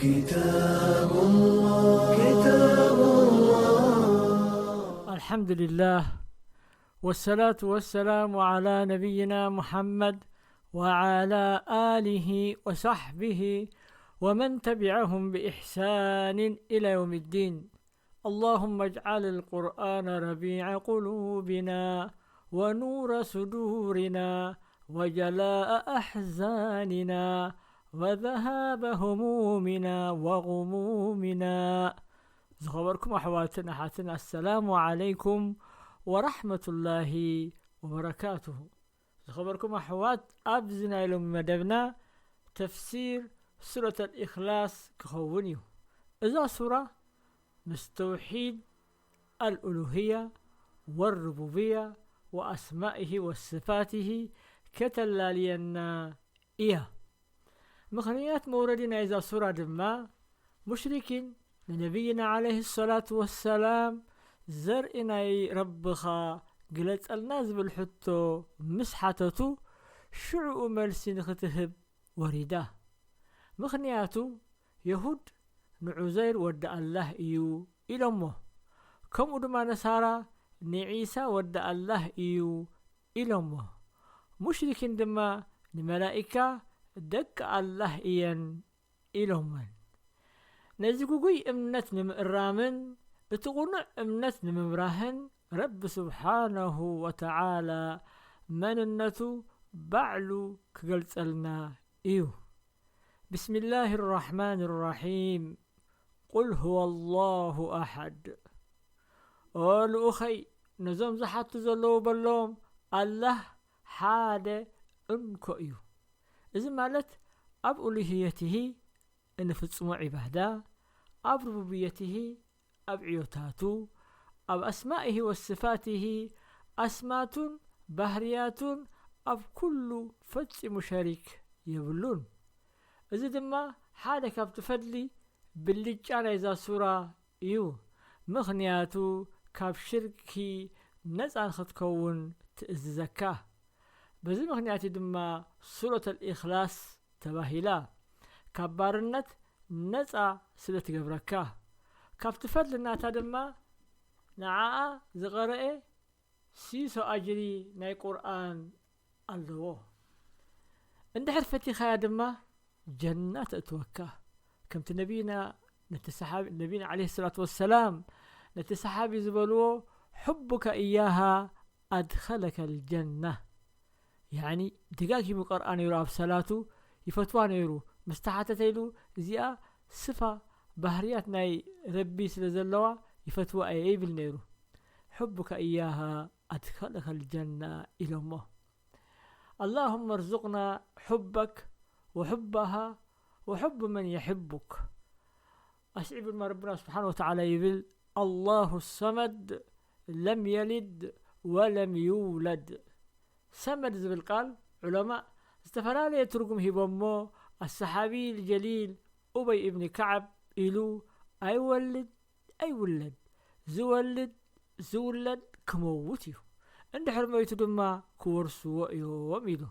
كتاب الله، كتاب الله. الحمد لله، والصلاة والسلام على نبينا محمد وعلى آله وصحبه ومن تبعهم بإحسان إلى يوم الدين. اللهم اجعل القرآن ربيع قلوبنا ونور صدورنا وجلاء أحزاننا وذهاب همومنا وغمومنا. ዝኸበርኩም ኣሕዋትን ኣሓትን፣ ኣሰላሙ ዓለይኩም ወራሕመቱላሂ ወበረካቱሁ። ዝኸበርኩም ኣሕዋት፣ ኣብዚ ናይ ሎሚ መደብና ተፍሲር ሱረት ኣልኢኽላስ ክኸውን እዩ። እዛ ሱራ ምስ ተውሒድ ኣልኡሉህያ ወሩቡብያ ወኣስማኢሂ ወስፋቲሂ ከተላልየና እያ። ምኽንያት መውረዲ ናይዛ ሱራ ድማ፣ ሙሽሪኪን ንነቢይና ዓለይሂ ሰላቱ ወሰላም፣ ዘርኢ ናይ ረብኻ ግለጸልና ዝብል ሕቶ ምስ ሓተቱ፣ ሽዕኡ መልሲ ንኽትህብ ወሪዳ። ምኽንያቱ፣ የሁድ ንዑዘይር ወዲ ኣላህ እዩ ኢሎሞ። ከምኡ ድማ ነሳራ ንዒሳ ወዲ ኣላህ እዩ ኢሎሞ። ሙሽሪኪን ድማ ንመላኢካ ደቂ ኣላህ እየን ኢሎመን። ነዚ ግጉይ እምነት ንምእራምን እቲ ቕኑዕ እምነት ንምብራህን፣ ረቢ ስብሓነሁ ወተዓላ መንነቱ ባዕሉ ክገልጸልና እዩ። ብስሚላሂ ራሕማን ራሒም። ቁል ሁወ ላሁ ኣሓድ። ኦ ልኡኸይ፣ ነዞም ዝሓቱ ዘለዉ በሎም፣ ኣላህ ሓደ እንኮ እዩ። እዚ ማለት፣ ኣብ ኡሉህየትሂ እንፍጽሞ ዒባዳ፣ ኣብ ሩቡብየትሂ፣ ኣብ ዕዮታቱ፣ ኣብ ኣስማኢሂ ወስፋቲሂ፣ ኣስማቱን ባህርያቱን ኣብ ኩሉ ፈጺሙ ሸሪክ የብሉን። እዚ ድማ ሓደ ካብቲ ፈድሊ ብልጫ ናይዛ ሱራ እዩ። ምኽንያቱ፣ ካብ ሽርኪ ነጻ ንኽትከውን ትእዝዘካ። በዚ ምኽንያት እዩ ድማ ሱረት ኣልኢኽላስ ተባሂላ፣ ካብ ባርነት ነጻ ስለ ትገብረካ። ካብቲ ፈድሊ ናታ ድማ፣ ንዓኣ ዝቐረኤ ሲሶ ኣጅሪ ናይ ቁርኣን ኣለዎ። እንድሕር ፈቲኻያ ድማ፣ ጀና ተእትወካ። ከምቲ ነቢና ነቲ ሰሓቢ፣ ነቢና ዓለይሂ ሰላቱ ወሰላም ነቲ ሰሓቢ ዝበልዎ፣ "ሑቡከ እያሃ ኣድኸለከል ጀና።" ያዕኒ፣ ደጋጊሙ ቀርኣ ነይሩ፣ ኣብ ሰላቱ ይፈትዋ ነይሩ። ምስ ተሓተተ ኢሉ፣ እዚኣ ስፋ ባህርያት ናይ ረቢ ስለ ዘለዋ ይፈትዋ እየ ይብል ነይሩ። "ሑቡከ እያሃ ኣድኸለከል ጀና" ኢሎሞ። اللهم ارزقنا حبك وحبها وحب من يحبك። ኣስዒቡ ድማ ረብና ስብሓነ ወተዓላ ይብል፣ "ኣላሁ ሰመድ ለም የሊድ ወለም ይውለድ።" ሰመድ ዝብል ቃል ዑለማእ ዝተፈላለየ ትርጉም ሂቦሞ፣ ኣሰሓቢ ልጀሊል ኡበይ እብኒ ከዓብ ኢሉ፣ "ኣይወልድ ኣይውለድ፣ ዝወልድ ዝውለድ ክመውት እዩ፣ እንድሕር መይቱ ድማ ክወርስዎ እዮም" ኢሉ።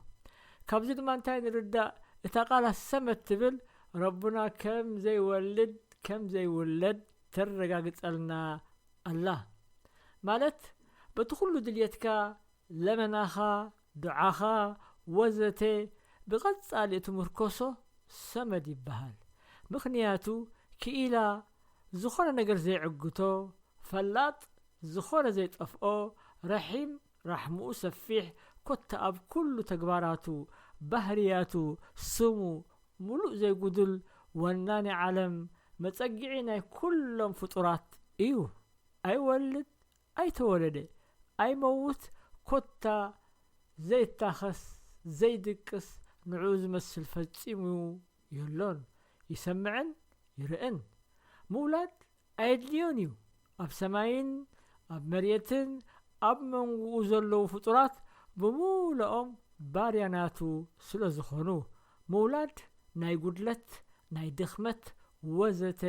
ካብዚ ድማ እንታይ ንርዳእ? እታ ቃል ኣሰመድ ትብል፣ ረቡና ከም ዘይወልድ ከም ዘይውለድ ተረጋግጸልና ኣላ። ማለት፣ በቲ ኩሉ ድልየትካ፣ ለመናኻ፣ ዱዓኻ፣ ወዘተ፣ ብቐጻሊ እትምርኮሶ ሰመድ ይበሃል። ምኽንያቱ፣ ክኢላ፣ ዝኾነ ነገር ዘይዕግቶ፣ ፈላጥ፣ ዝኾነ ዘይጠፍኦ፣ ረሒም፣ ራሕምኡ ሰፊሕ፣ ኮታ ኣብ ኩሉ ተግባራቱ፣ ባህርያቱ፣ ስሙ፣ ምሉእ ዘይጉድል፣ ወናኒ ዓለም፣ መጸግዒ ናይ ኩሎም ፍጡራት እዩ። ኣይወልድ፣ ኣይተወለደ፣ ኣይመውት፣ ኮታ ዘይታኸስ፣ ዘይድቅስ፣ ንዕኡ ዝመስል ፈጺሙ የሎን፣ ይሰምዕን ይርእን። ምውላድ ኣየድልዮን እዩ። ኣብ ሰማይን ኣብ መሬትን ኣብ መንጎኡ ዘለዉ ፍጡራት ብምሉኦም ባርያ ናቱ ስለ ዝኾኑ፣ ምውላድ ናይ ጉድለት፣ ናይ ድኽመት ወዘተ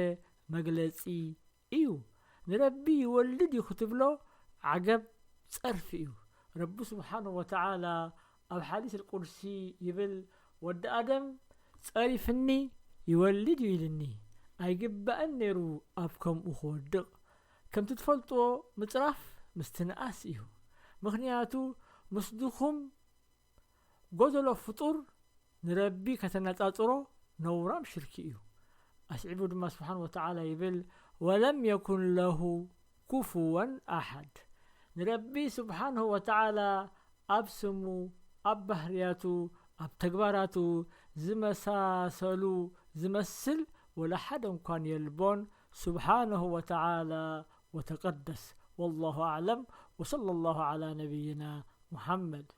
መግለጺ እዩ። ንረቢ ይወልድ እዩ ክትብሎ ዓገብ ጸርፊ እዩ። ረቢ ስብሓንሁ ወተዓላ ኣብ ሓዲስ ኣልቁድሲ ይብል፣ "ወዲ ኣደም ጸሪፍኒ ይወልድ እዩ ኢልኒ፣ ኣይግባእን ነይሩ ኣብ ከምኡ ክወድቕ። ከምቲ ትፈልጥዎ ምጽራፍ ምስትንኣስ እዩ። ምኽንያቱ ምስ ድኹም ጎደሎ ፍጡር ንረቢ ከተነጻጽሮ ነውራም ሽርኪ እዩ። ኣስዒቡ ድማ ስብሓን ወተዓላ ይብል፣ "ወለም የኩን ለሁ ኩፍወን ኣሓድ።" ንረቢ ስብሓንሁ ወተዓላ ኣብ ስሙ፣ ኣብ ባህርያቱ፣ ኣብ ተግባራቱ ዝመሳሰሉ፣ ዝመስል ወላ ሓደ እንኳን የልቦን። ስብሓንሁ ወተዓላ ወተቀደስ። ወላሁ ኣዕለም። ወሰለ ላሁ ዓላ ነቢይና ሙሓመድ።